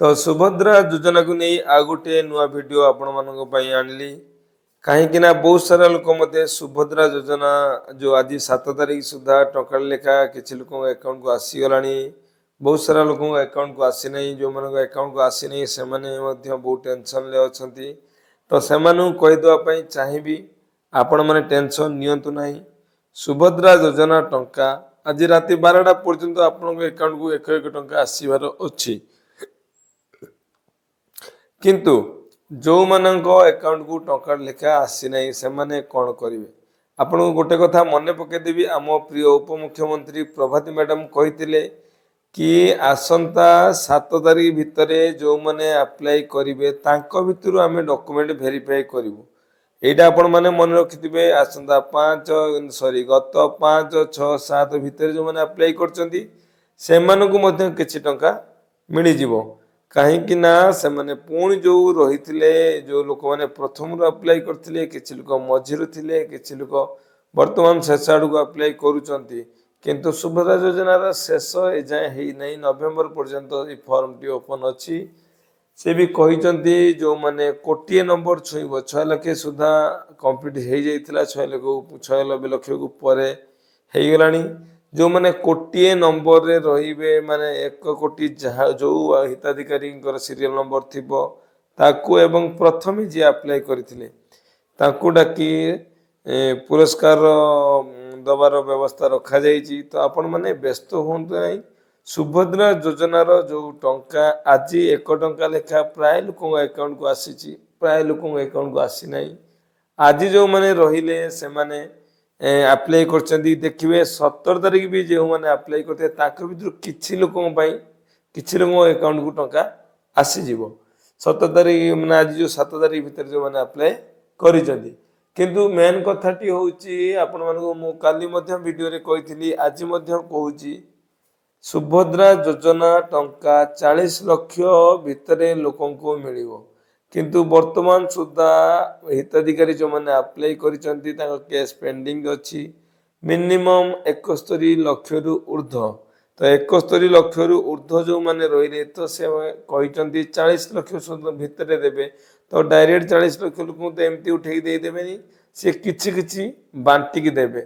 ତ ସୁଭଦ୍ରା ଯୋଜନାକୁ ନେଇ ଆଉ ଗୋଟିଏ ନୂଆ ଭିଡ଼ିଓ ଆପଣମାନଙ୍କ ପାଇଁ ଆଣିଲି, କାହିଁକି ନା ବହୁତ ସାରା ଲୋକ ମୋତେ ସୁଭଦ୍ରା ଯୋଜନା ଯେଉଁ ଆଜି 7 ତାରିଖ ସୁଦ୍ଧା ଟଙ୍କା ଲେଖା କିଛି ଲୋକଙ୍କ ଆକାଉଣ୍ଟକୁ ଆସିଗଲାଣି, ବହୁତ ସାରା ଲୋକଙ୍କ ଆକାଉଣ୍ଟକୁ ଆସିନାହିଁ। ଯେଉଁମାନଙ୍କ ଆକାଉଣ୍ଟକୁ ଆସିନାହିଁ, ସେମାନେ ମଧ୍ୟ ବହୁତ ଟେନସନରେ ଅଛନ୍ତି। ତ ସେମାନଙ୍କୁ କହିଦେବା ପାଇଁ ଚାହିଁବି, ଆପଣମାନେ ଟେନସନ୍ ନିଅନ୍ତୁ ନାହିଁ। ସୁଭଦ୍ରା ଯୋଜନା ଟଙ୍କା ଆଜି ରାତି 12ଟା ପର୍ଯ୍ୟନ୍ତ ଆପଣଙ୍କ ଆକାଉଣ୍ଟକୁ ଏକ ଏକ ଟଙ୍କା ଆସିବାର ଅଛି। କିନ୍ତୁ ଯେଉଁମାନଙ୍କ ଆକାଉଣ୍ଟକୁ ଟଙ୍କା ଲେଖା ଆସିନାହିଁ, ସେମାନେ କ'ଣ କରିବେ? ଆପଣଙ୍କୁ ଗୋଟେ କଥା ମନେ ପକାଇଦେବି, ଆମ ପ୍ରିୟ ଉପମୁଖ୍ୟମନ୍ତ୍ରୀ ପ୍ରଭାତୀ ମ୍ୟାଡ଼ାମ କହିଥିଲେ କି ଆସନ୍ତା 7 ତାରିଖ ଭିତରେ ଯେଉଁମାନେ ଆପ୍ଲାଏ କରିବେ, ତାଙ୍କ ଭିତରୁ ଆମେ ଡକୁମେଣ୍ଟ ଭେରିଫାଏ କରିବୁ। ଏଇଟା ଆପଣମାନେ ମନେ ରଖିଥିବେ। ଆସନ୍ତା 5, ସରି, ଗତ 5, 6, 7 ଭିତରେ ଯେଉଁମାନେ ଆପ୍ଲାଏ କରିଛନ୍ତି, ସେମାନଙ୍କୁ ମଧ୍ୟ କିଛି ଟଙ୍କା ମିଳିଯିବ। କାହିଁକି ନା ସେମାନେ ପୁଣି ଯେଉଁ ରହିଥିଲେ, ଯେଉଁ ଲୋକମାନେ ପ୍ରଥମରୁ ଆପ୍ଲାଏ କରିଥିଲେ, କିଛି ଲୋକ ମଝିରୁ ଥିଲେ, କିଛି ଲୋକ ବର୍ତ୍ତମାନ ଶେଷ ଆଡ଼କୁ ଆପ୍ଲାଏ କରୁଛନ୍ତି। କିନ୍ତୁ ସୁଭଦ୍ରା ଯୋଜନାର ଶେଷ ଏଯାଏଁ ହେଇନାହିଁ। ନଭେମ୍ବର ପର୍ଯ୍ୟନ୍ତ ଏଇ ଫର୍ମଟି ଓପନ୍ ଅଛି। ସେ ବି କହିଛନ୍ତି, ଯେଉଁମାନେ କୋଟିଏ ନମ୍ବର ଛୁଇଁବ, 6 ଲକ୍ଷ ସୁଦ୍ଧା କମ୍ପ୍ଲିଟ୍ ହେଇଯାଇଥିଲା, 6 ଲକ୍ଷ, 96 ଲକ୍ଷକୁ ପରେ ହେଇଗଲାଣି। ଯେଉଁମାନେ କୋଟିଏ ନମ୍ବରରେ ରହିବେ, ମାନେ 1 କୋଟି ଯାହା ଯେଉଁ ହିତାଧିକାରୀଙ୍କର ସିରିଏଲ ନମ୍ବର ଥିବ ତାକୁ, ଏବଂ ପ୍ରଥମେ ଯିଏ ଆପ୍ଲାଏ କରିଥିଲେ ତାଙ୍କୁ ଡାକି ପୁରସ୍କାର ଦେବାର ବ୍ୟବସ୍ଥା ରଖାଯାଇଛି। ତ ଆପଣମାନେ ବ୍ୟସ୍ତ ହୁଅନ୍ତୁ ନାହିଁ। ସୁଭଦ୍ରା ଯୋଜନାର ଯେଉଁ ଟଙ୍କା ଆଜି 1 ଟଙ୍କା ଲେଖା ପ୍ରାୟ ଲୋକଙ୍କ ଆକାଉଣ୍ଟକୁ ଆସିଛି, ପ୍ରାୟ ଲୋକଙ୍କ ଆକାଉଣ୍ଟକୁ ଆସିନାହିଁ। ଆଜି ଯେଉଁମାନେ ରହିଲେ, ସେମାନେ ଆପ୍ଲାଏ କରିଛନ୍ତି। ଦେଖିବେ, 17 ତାରିଖ ବି ଯେଉଁମାନେ ଆପ୍ଲାଏ କରିଥିବେ, ତାଙ୍କ ଭିତରୁ କିଛି ଲୋକଙ୍କ ପାଇଁ, କିଛି ଲୋକଙ୍କ ଆକାଉଣ୍ଟକୁ ଟଙ୍କା ଆସିଯିବ 17 ତାରିଖ, ମାନେ ଆଜି ଯେଉଁ 7 ତାରିଖ ଭିତରେ ଯେଉଁମାନେ ଆପ୍ଲାଏ କରିଛନ୍ତି। କିନ୍ତୁ ମେନ୍ କଥାଟି ହେଉଛି, ଆପଣମାନଙ୍କୁ ମୁଁ କାଲି ମଧ୍ୟ ଭିଡ଼ିଓରେ କହିଥିଲି, ଆଜି ମଧ୍ୟ କହୁଛି, ସୁଭଦ୍ରା ଯୋଜନା ଟଙ୍କା 40 ଲକ୍ଷ ଭିତରେ ଲୋକଙ୍କୁ ମିଳିବ। କିନ୍ତୁ ବର୍ତ୍ତମାନ ସୁଦ୍ଧା ହିତାଧିକାରୀ ଯେଉଁମାନେ ଆପ୍ଲାଏ କରିଛନ୍ତି, ତାଙ୍କ କେସ୍ ପେଣ୍ଡିଂ ଅଛି ମିନିମମ୍ 71 ଲକ୍ଷରୁ ଉର୍ଦ୍ଧ୍ୱ। ତ 71 ଲକ୍ଷରୁ ଉର୍ଦ୍ଧ୍ୱ ଯେଉଁମାନେ ରହିଲେ, ତ ସେ କହିଛନ୍ତି 40 ଲକ୍ଷ ସୁଦ୍ଧା ଭିତରେ ଦେବେ। ତ ଡାଇରେକ୍ଟ 40 ଲକ୍ଷ ଲୋକଙ୍କୁ ତ ଏମିତି ଉଠେଇକି ଦେଇଦେବେନି। ସେ କିଛି କିଛି ବାଣ୍ଟିକି ଦେବେ।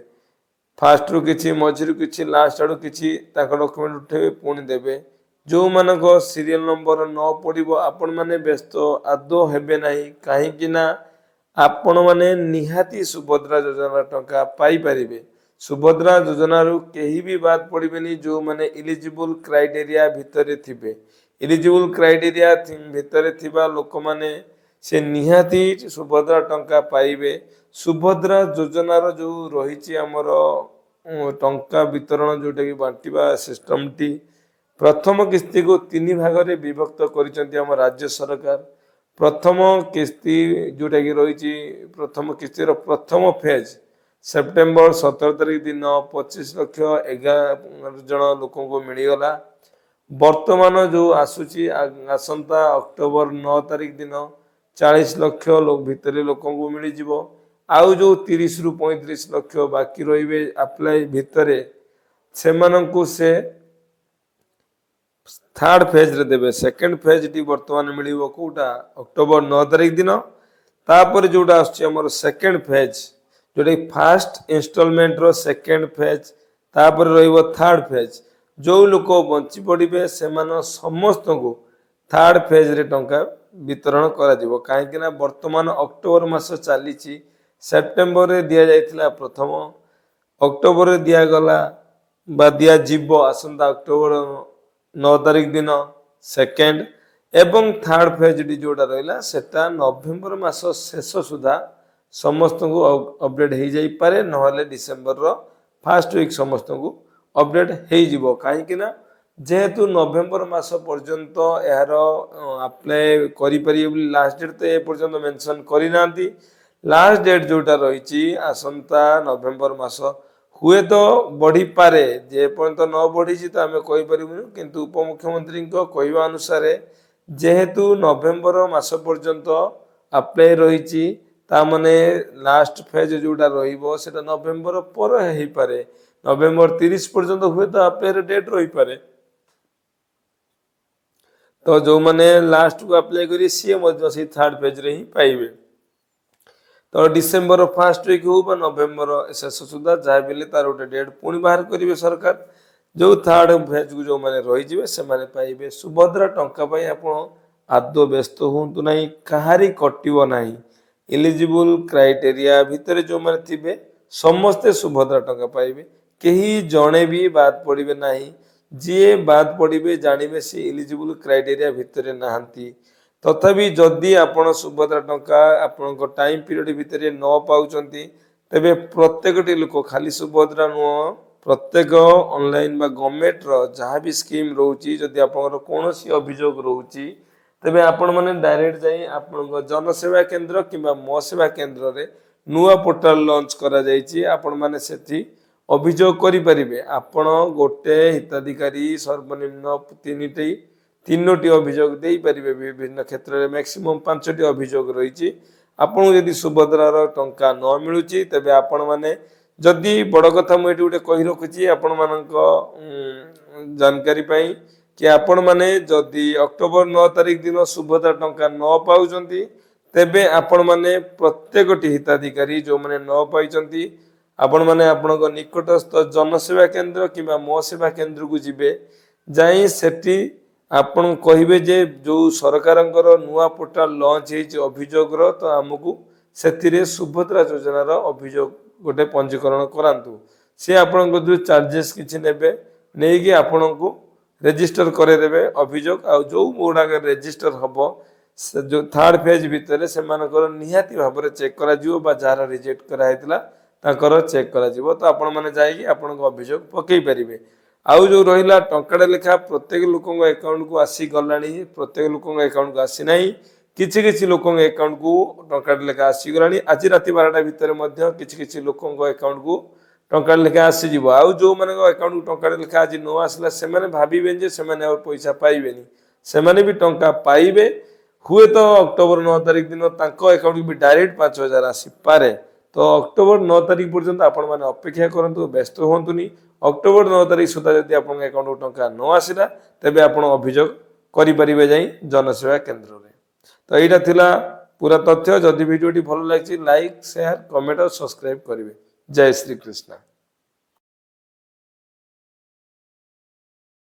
ଫାଷ୍ଟରୁ କିଛି, ମଝିରୁ କିଛି, ଲାଷ୍ଟ ଆଡ଼ୁ କିଛି ତାଙ୍କ ଡକୁମେଣ୍ଟ ଉଠେଇବେ, ପୁଣି ଦେବେ। ଯେଉଁମାନଙ୍କ ସିରିଏଲ ନମ୍ବର ନ ପଡ଼ିବ, ଆପଣମାନେ ବ୍ୟସ୍ତ ଆଦୌ ହେବେ ନାହିଁ। କାହିଁକି ନା ଆପଣମାନେ ନିହାତି ସୁଭଦ୍ରା ଯୋଜନା ଟଙ୍କା ପାଇପାରିବେ। ସୁଭଦ୍ରା ଯୋଜନାରୁ କେହି ବି ବାଦ ପଡ଼ିବେନି, ଯେଉଁମାନେ ଇଲିଜିବୁଲ କ୍ରାଇଟେରିଆ ଭିତରେ ଥିବେ। ଇଲିଜିବୁଲ କ୍ରାଇଟେରିଆ ଭିତରେ ଥିବା ଲୋକମାନେ ସେ ନିହାତି ସୁଭଦ୍ରା ଟଙ୍କା ପାଇବେ। ସୁଭଦ୍ରା ଯୋଜନାର ଯେଉଁ ରହିଛି ଆମର ଟଙ୍କା ବିତରଣ, ଯେଉଁଟାକି ବାଣ୍ଟିବା ସିଷ୍ଟମଟି, ପ୍ରଥମ କିସ୍ତିକୁ ତିନି ଭାଗରେ ବିଭକ୍ତ କରିଛନ୍ତି ଆମ ରାଜ୍ୟ ସରକାର। ପ୍ରଥମ କିସ୍ତି ଯେଉଁଟାକି ରହିଛି, ପ୍ରଥମ କିସ୍ତିର ପ୍ରଥମ ଫେଜ୍ ସେପ୍ଟେମ୍ବର 17 ତାରିଖ ଦିନ 25 ଲକ୍ଷ 11 ଜଣ ଲୋକଙ୍କୁ ମିଳିଗଲା। ବର୍ତ୍ତମାନ ଯେଉଁ ଆସୁଛି, ଆସନ୍ତା ଅକ୍ଟୋବର 9 ତାରିଖ ଦିନ 40 ଲକ୍ଷ ଭିତରେ ଲୋକଙ୍କୁ ମିଳିଯିବ। ଆଉ ଯେଉଁ 30ରୁ 35 ଲକ୍ଷ ବାକି ରହିବେ ଆପ୍ଲାଏ ଭିତରେ, ସେମାନଙ୍କୁ ସେ ଥାର୍ଡ ଫେଜ୍ରେ ଦେବେ। ସେକେଣ୍ଡ ଫେଜ୍ଟି ବର୍ତ୍ତମାନ ମିଳିବ କେଉଁଟା? ଅକ୍ଟୋବର 9 ତାରିଖ ଦିନ। ତାପରେ ଯେଉଁଟା ଆସୁଛି ଆମର ସେକେଣ୍ଡ ଫେଜ୍, ଯେଉଁଟାକି ଫାଷ୍ଟ ଇନଷ୍ଟଲମେଣ୍ଟର ସେକେଣ୍ଡ ଫେଜ୍, ତାପରେ ରହିବ ଥାର୍ଡ ଫେଜ୍। ଯେଉଁ ଲୋକ ବଞ୍ଚି ପଡ଼ିବେ, ସେମାନ ସମସ୍ତଙ୍କୁ ଥାର୍ଡ ଫେଜ୍ରେ ଟଙ୍କା ବିତରଣ କରାଯିବ। କାହିଁକି ନା ବର୍ତ୍ତମାନ ଅକ୍ଟୋବର ମାସ ଚାଲିଛି। ସେପ୍ଟେମ୍ବରରେ ଦିଆଯାଇଥିଲା ପ୍ରଥମ, ଅକ୍ଟୋବରରେ ଦିଆଗଲା ବା ଦିଆଯିବ ଆସନ୍ତା ଅକ୍ଟୋବର 9 ତାରିଖ ଦିନ ସେକେଣ୍ଡ, ଏବଂ ଥାର୍ଡ ଫେଜ୍ଟି ଯେଉଁଟା ରହିଲା, ସେଟା ନଭେମ୍ବର ମାସ ଶେଷ ସୁଦ୍ଧା ସମସ୍ତଙ୍କୁ ଅପଡେଟ୍ ହେଇଯାଇପାରେ, ନହେଲେ ଡିସେମ୍ବରର ଫାଷ୍ଟ ୱିକ୍ ସମସ୍ତଙ୍କୁ ଅପଡେଟ୍ ହେଇଯିବ। କାହିଁକି ନା ଯେହେତୁ ନଭେମ୍ବର ମାସ ପର୍ଯ୍ୟନ୍ତ ଏହାର ଆପ୍ଲାଏ କରିପାରିବେ ବୋଲି ଲାଷ୍ଟ ଡେଟ୍ ତ ଏ ପର୍ଯ୍ୟନ୍ତ ମେନସନ୍ କରିନାହାନ୍ତି। ଲାଷ୍ଟ ଡେଟ୍ ଯେଉଁଟା ରହିଛି, ଆସନ୍ତା ନଭେମ୍ବର ମାସ, ହୁଏତ ବଢ଼ିପାରେ। ଯେ ପର୍ଯ୍ୟନ୍ତ ନ ବଢ଼ିଛି ତ ଆମେ କହିପାରିବୁନି। କିନ୍ତୁ ଉପମୁଖ୍ୟମନ୍ତ୍ରୀଙ୍କ କହିବା ଅନୁସାରେ, ଯେହେତୁ ନଭେମ୍ବର ମାସ ପର୍ଯ୍ୟନ୍ତ ଆପ୍ଲାଏ ରହିଛି, ତା ମାନେ ଲାଷ୍ଟ ଫେଜ୍ ଯେଉଁଟା ରହିବ, ସେଟା ନଭେମ୍ବର ପରେ ହେଇପାରେ। ନଭେମ୍ବର 30 ପର୍ଯ୍ୟନ୍ତ ହୁଏତ ଆପ୍ଲାଏର ଡେଟ୍ ରହିପାରେ। ତ ତ ଯେଉଁମାନେ ଲାଷ୍ଟକୁ ଆପ୍ଲାଏ କରିବେ, ସିଏ ମଧ୍ୟ ସେଇ ଥାର୍ଡ ଫେଜ୍ରେ ହିଁ ପାଇବେ। ତ ଡିସେମ୍ବର ଫାଷ୍ଟ ୱିକ୍ ହଉ ବା ନଭେମ୍ବର ଶେଷ ସୁଦ୍ଧା, ଯାହା ବି ହେଲେ ତାର ଗୋଟେ ଡେଟ୍ ପୁଣି ବାହାର କରିବେ ସରକାର। ଯେଉଁ ଥାର୍ଡ ଫେଜ୍କୁ ଯେଉଁମାନେ ରହିଯିବେ, ସେମାନେ ପାଇବେ। ସୁଭଦ୍ରା ଟଙ୍କା ପାଇଁ ଆପଣ ଆଦୌ ବ୍ୟସ୍ତ ହୁଅନ୍ତୁ ନାହିଁ। କାହାରି କଟିବ ନାହିଁ। ଏଲିଜିବୁଲ୍ କ୍ରାଇଟେରିଆ ଭିତରେ ଯେଉଁମାନେ ଥିବେ, ସମସ୍ତେ ସୁଭଦ୍ରା ଟଙ୍କା ପାଇବେ। କେହି ଜଣେ ବି ବାଦ ପଡ଼ିବେ ନାହିଁ। ଯିଏ ବାଦ ପଡ଼ିବେ, ଜାଣିବେ ସେ ଏଲିଜିବୁଲ୍ କ୍ରାଇଟେରିଆ ଭିତରେ ନାହାନ୍ତି। ତଥାପି ଯଦି ଆପଣ ସୁଭଦ୍ରା ଟଙ୍କା ଆପଣଙ୍କ ଟାଇମ୍ ପିରିୟଡ଼ ଭିତରେ ନ ପାଉଛନ୍ତି, ତେବେ ପ୍ରତ୍ୟେକଟି ଲୋକ, ଖାଲି ସୁଭଦ୍ରା ନୁହଁ, ପ୍ରତ୍ୟେକ ଅନଲାଇନ୍ ବା ଗଭର୍ଣ୍ଣମେଣ୍ଟର ଯାହା ବି ସ୍କିମ୍ ରହୁଛି, ଯଦି ଆପଣଙ୍କର କୌଣସି ଅଭିଯୋଗ ରହୁଛି, ତେବେ ଆପଣମାନେ ଡାଇରେକ୍ଟ ଯାଇ ଆପଣଙ୍କ ଜନସେବା କେନ୍ଦ୍ର କିମ୍ବା ମୋ ସେବା କେନ୍ଦ୍ରରେ ନୂଆ ପୋର୍ଟାଲ ଲଞ୍ଚ କରାଯାଇଛି, ଆପଣମାନେ ସେଠି ଅଭିଯୋଗ କରିପାରିବେ। ଆପଣ ଗୋଟେ ହିତାଧିକାରୀ ସର୍ବନିମ୍ନ ତିନୋଟି ଅଭିଯୋଗ ଦେଇପାରିବେ। ବିଭିନ୍ନ କ୍ଷେତ୍ରରେ ମ୍ୟାକ୍ସିମମ୍ ପାଞ୍ଚଟି ଅଭିଯୋଗ ରହିଛି। ଆପଣଙ୍କୁ ଯଦି ସୁଭଦ୍ରାର ଟଙ୍କା ନ ମିଳୁଛି, ତେବେ ଆପଣମାନେ ଯଦି, ବଡ଼ କଥା ମୁଁ ଏଠି ଗୋଟେ କହି ରଖୁଛି ଆପଣମାନଙ୍କ ଜାନକାରୀ ପାଇଁ କି ଆପଣମାନେ ଯଦି ଅକ୍ଟୋବର 9 ତାରିଖ ଦିନ ସୁଭଦ୍ରା ଟଙ୍କା ନ ପାଉଛନ୍ତି, ତେବେ ଆପଣମାନେ ପ୍ରତ୍ୟେକଟି ହିତାଧିକାରୀ ଯେଉଁମାନେ ନ ପାଇଛନ୍ତି, ଆପଣମାନେ ଆପଣଙ୍କ ନିକଟସ୍ଥ ଜନସେବା କେନ୍ଦ୍ର କିମ୍ବା ମୋ ସେବା କେନ୍ଦ୍ରକୁ ଯିବେ। ଯାଇ ସେଠି ଆପଣ କହିବେ ଯେ ଯେଉଁ ସରକାରଙ୍କର ନୂଆ ପୋର୍ଟାଲ ଲଞ୍ଚ ହେଇଛି ଅଭିଯୋଗର, ତ ଆମକୁ ସେଥିରେ ସୁଭଦ୍ରା ଯୋଜନାର ଅଭିଯୋଗ ଗୋଟେ ପଞ୍ଜୀକରଣ କରାନ୍ତୁ। ସେ ଆପଣଙ୍କ ଯେଉଁ ଚାର୍ଜେସ୍ କିଛି ନେବେ, ନେଇକି ଆପଣଙ୍କୁ ରେଜିଷ୍ଟର କରେଇଦେବେ ଅଭିଯୋଗ। ଆଉ ଯେଉଁ ଗୁଡ଼ାକ ରେଜିଷ୍ଟର ହେବ, ସେ ଯେଉଁ ଥାର୍ଡ ଫେଜ୍ ଭିତରେ, ସେମାନଙ୍କର ନିହାତି ଭାବରେ ଚେକ୍ କରାଯିବ ବା ଯାହାର ରିଜେକ୍ଟ କରାହେଇଥିଲା ତାଙ୍କର ଚେକ୍ କରାଯିବ। ତ ଆପଣମାନେ ଯାଇକି ଆପଣଙ୍କ ଅଭିଯୋଗ ପକେଇ ପାରିବେ। ଆଉ ଯେଉଁ ରହିଲା ଟଙ୍କାଟେ ଲେଖା ପ୍ରତ୍ୟେକ ଲୋକଙ୍କ ଆକାଉଣ୍ଟକୁ ଆସିଗଲାଣି, ପ୍ରତ୍ୟେକ ଲୋକଙ୍କ ଆକାଉଣ୍ଟକୁ ଆସିନାହିଁ। କିଛି କିଛି ଲୋକଙ୍କ ଆକାଉଣ୍ଟକୁ ଟଙ୍କାଟେ ଲେଖା ଆସିଗଲାଣି। ଆଜି ରାତି 12ଟା ଭିତରେ ମଧ୍ୟ କିଛି କିଛି ଲୋକଙ୍କ ଆକାଉଣ୍ଟକୁ ଟଙ୍କାଟେ ଲେଖା ଆସିଯିବ। ଆଉ ଯେଉଁମାନଙ୍କ ଆକାଉଣ୍ଟକୁ ଟଙ୍କାଟେ ଲେଖା ଆଜି ନ ଆସିଲା, ସେମାନେ ଭାବିବେନି ଯେ ସେମାନେ ଆଉ ପଇସା ପାଇବେନି। ସେମାନେ ବି ଟଙ୍କା ପାଇବେ। ହୁଏତ ଅକ୍ଟୋବର 9 ତାରିଖ ଦିନ ତାଙ୍କ ଆକାଉଣ୍ଟକୁ ବି ଡାଇରେକ୍ଟ 5000 ଆସିପାରେ। ତ ଅକ୍ଟୋବର 9 ତାରିଖ ପର୍ଯ୍ୟନ୍ତ ଆପଣମାନେ ଅପେକ୍ଷା କରନ୍ତୁ, ବ୍ୟସ୍ତ ହୁଅନ୍ତୁନି। ଅକ୍ଟୋବର 9 ତାରିଖ ସୁଦ୍ଧା ଯଦି ଆପଣଙ୍କ ଆକାଉଣ୍ଟକୁ ଟଙ୍କା ନ ଆସିଲା, ତେବେ ଆପଣ ଅଭିଯୋଗ କରିପାରିବେ ଯାଇ ଜନସେବା କେନ୍ଦ୍ରରେ। ତ ଏଇଟା ଥିଲା ପୁରା ତଥ୍ୟ। ଯଦି ଭିଡ଼ିଓଟି ଭଲ ଲାଗିଛି, ଲାଇକ୍, ସେୟାର, କମେଣ୍ଟ ଆଉ ସବସ୍କ୍ରାଇବ୍ କରିବେ। ଜୟ ଶ୍ରୀକୃଷ୍ଣ।